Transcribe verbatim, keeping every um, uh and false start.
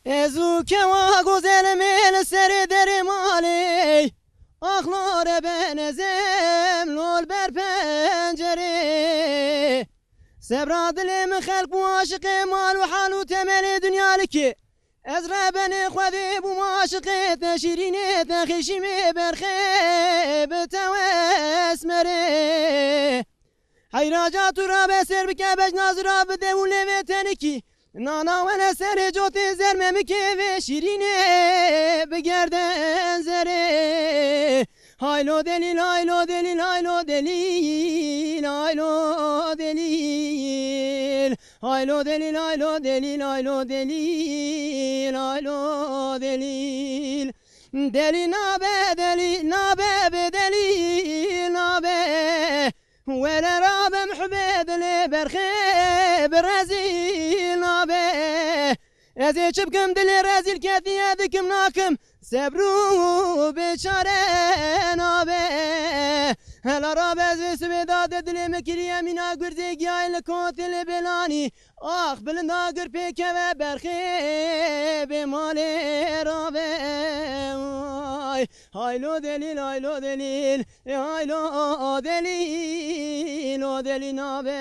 Ez û kewa gozelê me li serê derê malê, axlare benezem lol ber pencerê. Sebra dilê min xelk bû aşiqê mal û hal û temelê dinya likê. Ez rebenê xwedê bûm aşiqê te şîrînê te xêşîmê berxê bi te wesmerê. Heyraca tu rabe ser bike bejna zira bide û lêvê tenikî. Nana wene serê cotê zer memikê vê şîrînê bigerde zerê. Haylo delîl, haylo delîl, haylo delîl, haylo delîl. Haylo delîl, haylo delîl, haylo delîl, haylo delîl. Delî nabe, delî nabe, be delî nabe. Were rabe mihbê dilê berxê bi rezîl nabe. Ez ê çi bikim dilê rezîl ketiye dikim nakim. Sebr û bêçare nabe. Hela rabe ez vê sibê dade dilê me kiriye mîna gurzê giyayê li kotê lê bêlanî. Ax bilinda gir pêkeve berxê bê malê rabe. Ay, haylo delîl, haylo delîl, e haylo delîl, o delî nabe.